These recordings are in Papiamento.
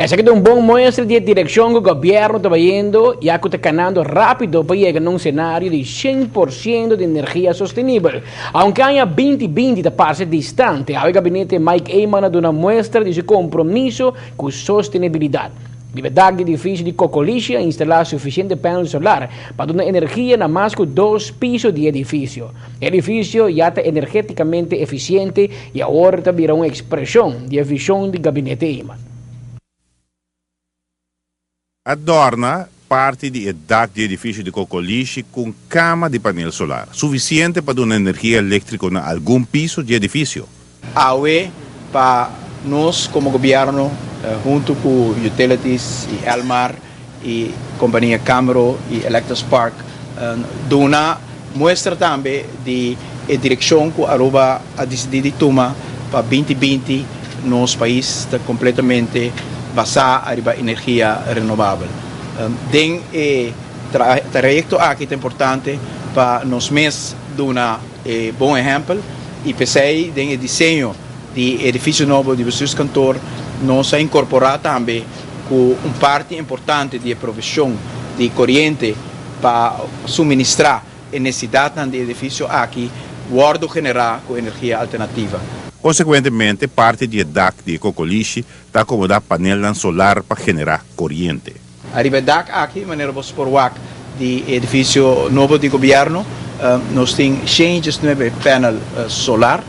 Esaki ta un bon muestra di e direccion cu gobierno ta bayendo ya cu ta canando rapido pa yega na un scenario di 100% di energia sostenibel. Aunke aña 2020 ta parce distante, awe gabinete Mike Eman a duna muestra di su compromiso cu sostenibilidad. Riba dak di edificio di Cocolishi a instala suficiente panel solar pa duna energia na mas cu dos piso di edificio. E edificio ya ta energeticamente eficiente y awor ta bira un expresion di e vision di gabinete Eman. A dorna parti di e dak di edificio di Cocolishi cu cama di panel solar, suficiente pa duna energia electrico na algun piso di edificio. Awe pa nos como gobierno, hunto cu Utilities y Elmar y compania Camro y Electrospark, duna muestra tambe di e direccion cu Aruba a dicidi di tuma pa 2020, nos pais ta completamente basa riba energia renovabel. Den e trayecto aki ta importante pa nos mes duna e bon ehempel y p'esey den e diseño di edificio nobo di bestuurskantoor nos a incorpora tambe cu un parti importante di provision di coriente pa suministra e necesidad di edificio aki wordo genera cu energia alternativa. Consecuentemente, parti di dak di Cocolishi ta acomoda panel solar pa genera coriente. Ariba dak aki, manera bo por wak di edificio nobo di gobierno, nos tin 109 panel solar,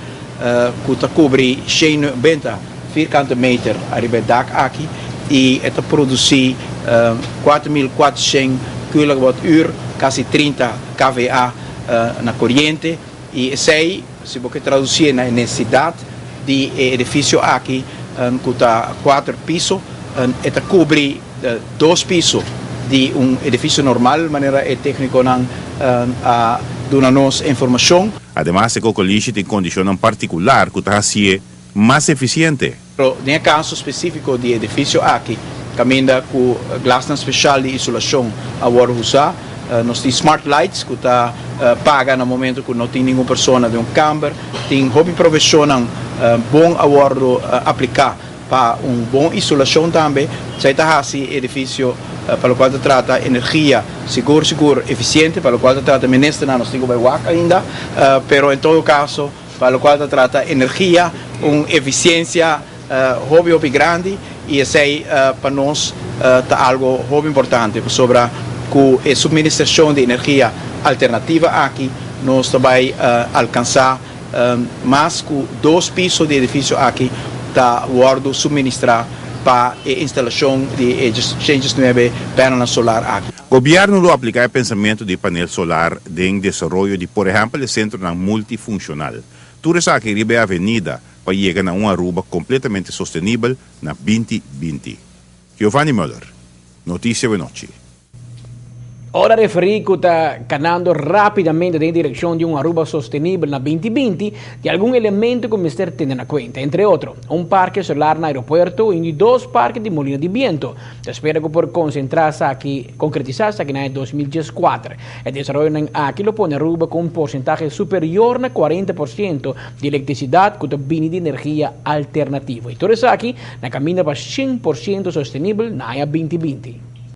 cu ta cubri 190 vierkante meter ariba dak aki y ta produci 4.400 kilowattuur, casi 30 kVA na coriente y esey, si bo traduci na necesidad di edificio aki, cu ta 4 piso, ta cubri dos piso di un edificio normal, manera e tecniconan a duna nos informacion. Ademas, e Cocolishi tin condicion particular cu ta haci'e mas eficiente. Pero, den caso specifico di edificio aki, caminda cu glas special di isolacion a wordo usa, nos tin smart lights cu ta paga na momento cu no tin ningun persona den un kamber, tin hopi provision bon a wordo aplica pa un bon isolacion tambe, esey ta haci edificio pa locual ta trata energia sigur sigur eficiente, pa locual ta trata minister nos tin cu wak ainda, pero en todo caso, pa locual ta trata energia, un eficiencia hopi hopi grandi y esey pa nos ta algo hopi importante sobre cu e suministracion di energia alternativa aki nos tambe alcansa mas cu dos piso di edificio aki ta wordo suministra pa e instalacion di 109 panel solar aki. Gobierno lo aplica e pensamento di panel solar den desaroyo di, por ehempel, e centro multifuncional. Tur esaki riba avenida pa yega na un Aruba completamente sostenibel na 2020. Giovanni Muller, Noticia Nochi. Ora referi cu ta canando rapidamente den direccion di un Aruba sostenibel na 2020, tin algun elemento cu mester tene na cuenta. Entre otro, un parke solar na aeropuerto y dos parke di molina di biento. Ta spera cu por concentra aki, concretisa aki na 2014. E desaroyo aki lo pone Aruba cu un porcentahe superior na 40% di electricidad cu ta bini di energia alternativa. Y tur esaki na caminda pa 100% sostenibel na 2020.